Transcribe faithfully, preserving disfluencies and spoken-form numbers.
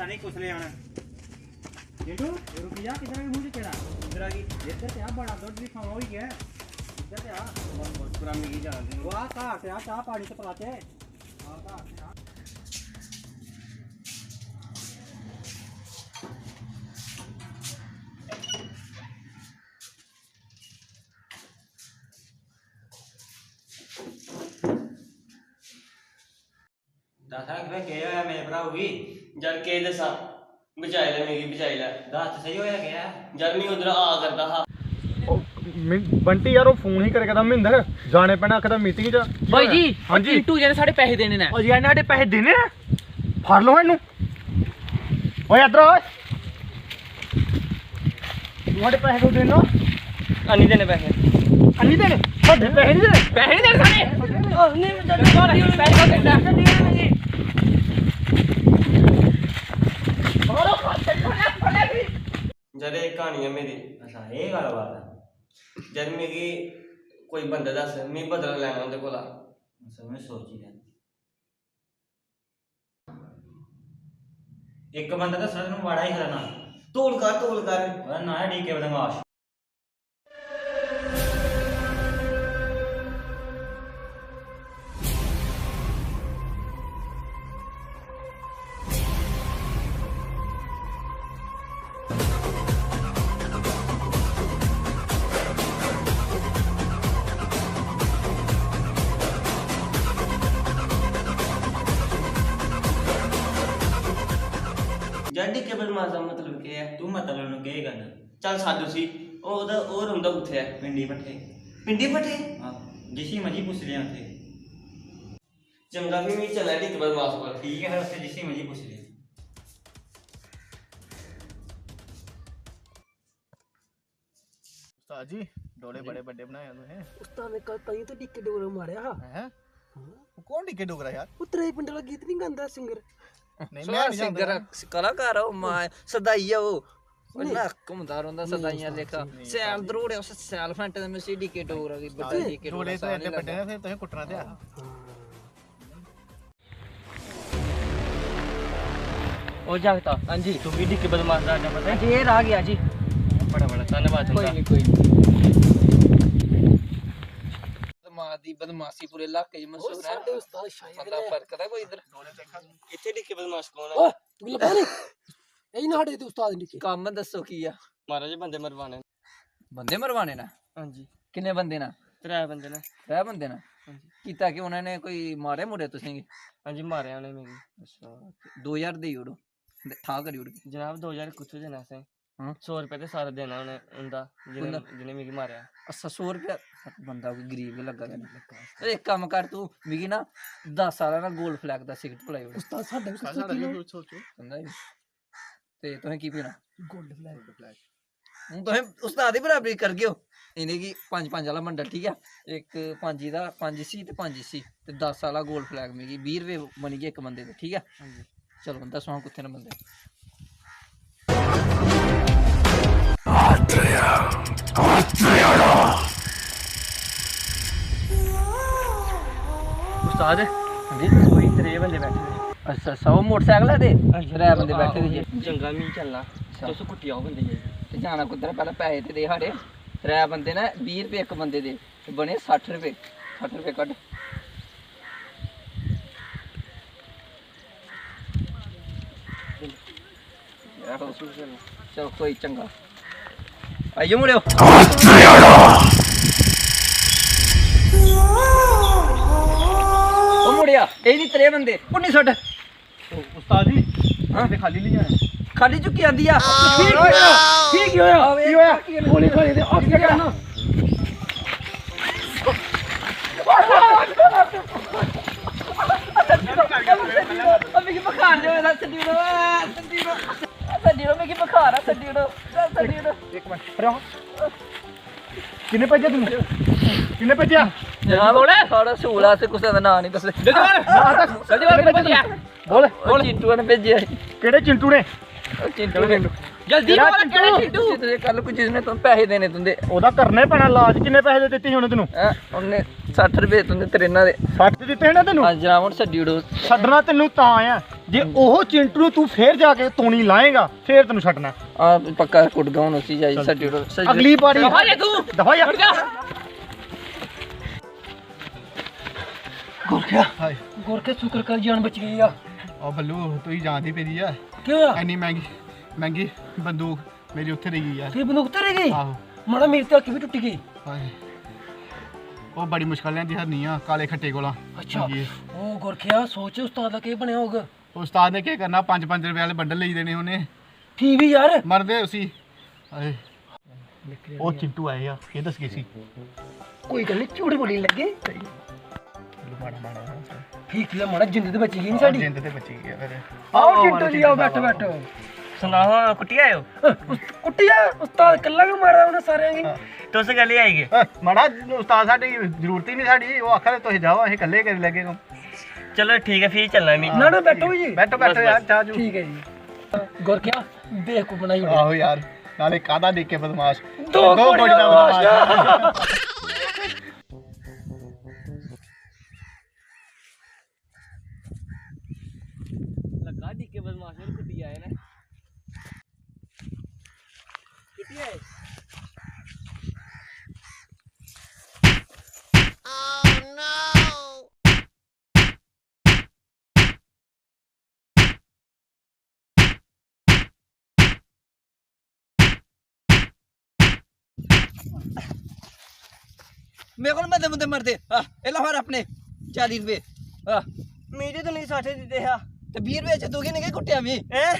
नहीं, कुसने आना? चिंटू, रुक जा, किधर है मुंह केड़ा? इधर आ गई। इधर ते आ, बड़ा दुध भी खावा होई गया। इधर ते आ। बस, बस, पूरा मिगी जान दे। वो आ, घर ते आ, चाह पानी ते पिलाते। आ, घर ते आ। दस लक्ख रपेआ केह् होआ मेरे भ्राऊ गी? यार, केह् दस्सां? बचाई लै मिगी, बचाई लै। दस ते स्हेई, होआ केह् ऐ? यार, में उद्धर आ करदा हा। ओ, मिं-, बंटी यार, ओह् फोन ही करै करदा मिंदर, जाने पैना आखदा मीटिंग च। भाई जी, हां जी। चिंटू जी ने साढ़े पैसे देने न। ओ यार, न्हाड़े पैसे देने न? फड़ लो इन्नू। ओए, इद्धर आ। तू साढ़े पैसे क्यों देना? अन्नी देने पैसे। अन्नी देने? साढ़े पैसे नहीं देने? पैसे नहीं देने साढ़े। ओ, नहीं, मैं जल्दी बाहर आई हूँ, पैसे कौन देता है? जद एह् क्हानी ऐ मेरी। अच्छा, एह् गल्ल बात ऐ। जद मिगी कोई बंदा दस्स, में बदला लैना उं'दे कोला। अच्छा, में सोची लैं। इक बंदा दस्सना तैनूं, माड़ा ही खरा नांऽ। तौल कर, तौल कर। ओह्दा नांऽ ऐ डी के बदमाश। यार, डी के बदमाश दा मतलब केह् ऐ? तूं मतलब नू केह् करना? चल, सद्द उसी। ओह् ओह्दा, ओह् रौंह्दा कुत्थै ऐ? पिंडी भट्ठे। पिंडी भट्ठे? हां, जिसी मर्जी पुच्छी लेआं उत्थै। चंगा, फ्ही में चलना डी के बदमाश कोल। ठीक ऐ, फिर उत्थै जिसी मर्जी पुच्छी लेआं। उस्ताद जी, डोले बड़े बड्डे बनाए तुसें। उस्ताद ने कल ताइयों तो डी के डोगरा मारेआ हा। हैं? हां। कौन डी के डोगरा यार? ओह् त्रेई पिंड आह्ला गीत नहीं गांदा सिंगर? नहीं, में नहीं जानदा। कलाकार ऐ ओह्, मां, सदाई ऐ ओह्। ओह् नक्क घुमदा रौंह्दा सदाइयां लेखा। सैल दरोड़े उस सैल फैंटे दे, में उसी डी के डोगरा गी बड्डा डी के डोगरा डोले तो एड्डे बड्डे ने, फिर तुसें कुट्टना ते ऐ। ओ जागता, हां जी। तू भी डी के बदमाश दा अड्डा पता है? हां जी, एह् राह गेआ जी। बड़ा बड़ा धन्नवाद तुं'दा। कोई निं, कोई निं। बदमाश दी बदमाशी पूरे इलाके च मशहूर ऐ। साढ़े उस्ताद शायर बंदा ने। फर्क ते कोई इद्धर। इत्थै डी के बदमाश कौन ऐ? ओए, तुगी लब्भा निं? एही ना साढ़े इत्थै उस्ताद डी के। कम्म दस्सो की ऐ? महाराज, बंदे मरवाने न। बंदे मरवाने न? हां जी। किन्ने बंदे न? त्रै बंदे न। त्रै बंदे न? हां जी। कीता कि उ'नें ने कोई मारे मुरे तुसेंगी? हां जी, मारेआ उ'नें मिगी। अच्छा, दो ज्हार देई ओड़ो। दे-, ठाह् करी ओड़गे। जनाब, दो ज्हार कुत्थूं देना असें? हां? सौ रपेआ ते सारा देना उ'नें, उं'दा, जि'नें, उं'दा? जि'नें मिगी मारेआ। अच्छा, सौ रपेआ? बंदा कोई गरीब गै लग्गा दा। ते इक कम्म कर तूं, मिगी ना दस आह्ला ना Gold Flag दा सिगरट पलाई ओड़। उस्ताद, साढ़े बी साढ़ा सोची बी लैओ। सोचो। समझा नी? ते तुसें की पीना? Gold Flag। Gold Flag। हून तुसें उस्ताद दी बराबरी करगे ओ। इ'नेंगी पंज पंज आह्ला बंडल, ठीक ऐ? इक पंज दा, पंज इसी ते पंज इसी, ते दस आह्ला Gold Flag मिगी, बीह् रपेऽ बनी गे इक बंदे दे, ठीक ऐ? हां जी। चलो, दस्सो हां कुत्थै न बंदे। उस्ताद, हां जी। कोई त्रै बंदे बैठे दे। अच्छा, अच्छा, ओह् मोटरसाइकल ऐ ते हां जी। त्रै बंदे बैठे दे जे। चंगा, मी चलना। अच्छा। तुस कुट्टी आओ बंदे जाइयै। ते जाना कुद्धर? पैह्लें पैसे ते दे साढ़े। त्रै बंदे न, बीह् रपेऽ इक बंदे दे, ते बने सट्ठ रपेऽ। सट्ठ रपेऽ कड्ढ। आहो। चलो, कोई चंगा। आइयो मुड़ेओ। ओ मुड़ेआ, एह् नी त्रै बंदे, उन्नी सौ। ओ, उस्ताद जी, हां? ते खाली लेई आए। खाली चुक्की आंदी आ। ठीक होया, ठीक होया। आवे, की होया? गोली खा दे, आप क्या करना? ओ मिगी बुखार जो होया, छड्डी ओड़ो, छड्डी ओड़ो, छड्डी ओड़ो, मिगी बुखार आ, छड्डी ओड़ो, छड्डी ओड़ो। एक मिनट, अरे हाँ। किन्ने भेजेआ तूं? किन्ने भेजेआ? जनाब, ओड़े, साढ़ा सूल, अस कुसै दा नांऽ निं दसदे। जल्दी बोल। नांऽ दस। जल्दी बोल, किन्ने भेजेआ? बोल। ओह् चिंटू ने भेजेआ। केह्ड़े चिंटू ने? ओह् चिंटू ने। जल्दी बोल, केह्ड़ा चिंटू? तुसें कल कुछ जिसने तुम पैसे देने तुंदे। ओह्दा करने पैना लाज। किन्ने पैसे दित्ते उ'नें तैनू? हैं? उ'न्ने सट्ठ रपेऽ तुंदे ट्रेना दे। सट्ठ दित्ते हे ना तैनू? हां जनाब, हून छड्डी ओड़ो। छड्डना तैनू तां ऐ। जे ओह चिंटू नू तू फेर जाके तूनी लाएगा, फेर तेनू छड्डना। हां, पक्का कुटगा हुन उसी, जाई सट्टी ओड़ो। अगली बारी दफा जा। गोरखेआ। हाय। गोरखे, शुक्र कर जान बची गई आ। ओ बल्लू, तुई जान दी पेदी ऐ। केह् होआ? इन्नी मैंह्गी, मैंह्गी बंदूक मेरी उत्थै रेही गेई यार। तेरी बंदूक उत्थै रेही गेई? आहो। मड़ा, मेरी ते अक्ख बी टुट्टी गेई। हाय। ओह् बड़ी मुश्कल नै हरनी आ काले खट्टे कोला। अच्छा। हां जी। ओ गोरखेआ, सोच उस्ताद दा केह् बनेआ होग? उस्ताद ने केह् करना, पंज पंज रपेऽ आह्ले बंडल लेई देने उ'नें। फ्ही बी यार। मरदे उसी। हाय। ओह् चिंटू आए आ, केह् दसगे इसी? कोई गल्ल निं, झूठ बोली लग्गे। चलो, माड़ा, माड़ा, माड़ा। ठीक, ठीक ऐ, माड़ा, जिंद ते बची गेई निं साढ़ी। जिंद ते बची गेई ऐ फिर। आओ, आओ, चिंटू माड़ा जी, आओ, चिंटू बैठो, साहब। बैठो। सनाओ, कुट्टी आए ओ? अ, उस-, कुट्टी आ, उस्ताद कल्ला गै मारा उ'नें सारें गी। हां। तुस कैल्ली आई गे? अ, माड़ा, उस्ताद साढ़ी जरूरत ही निं साढ़ी, ओह् आखा दे, "तुस जाओ, असें कल्ले करी लैगे कम्म।" चलो, ठीक ऐ, फ्ही चलना में। ना, ना, बैठो जी। बैठो, बैठो बस, यार, बस। चाह् चूह्। ठीक ऐ जी। गोरखेआ, बेवकूफ बनाई ओड़ेआ। आहो यार, नाले कादा डीके बदमाश। दो दो कोड़ियां कोड़ियां बदमाश। बदमाश। लग्गा डीके बदमाश होर कुट्टी आए न। कुट्टी आए। मेरे कोल मते मुंदे मरदे। आ, ए लै फड़ अपने चाली रपेऽ। आ। मिगी ते तुगी सट्ठ दित्ते हा। ते बीह् रपेऽ च तुगी निं कुट्टेआ मी। हैं?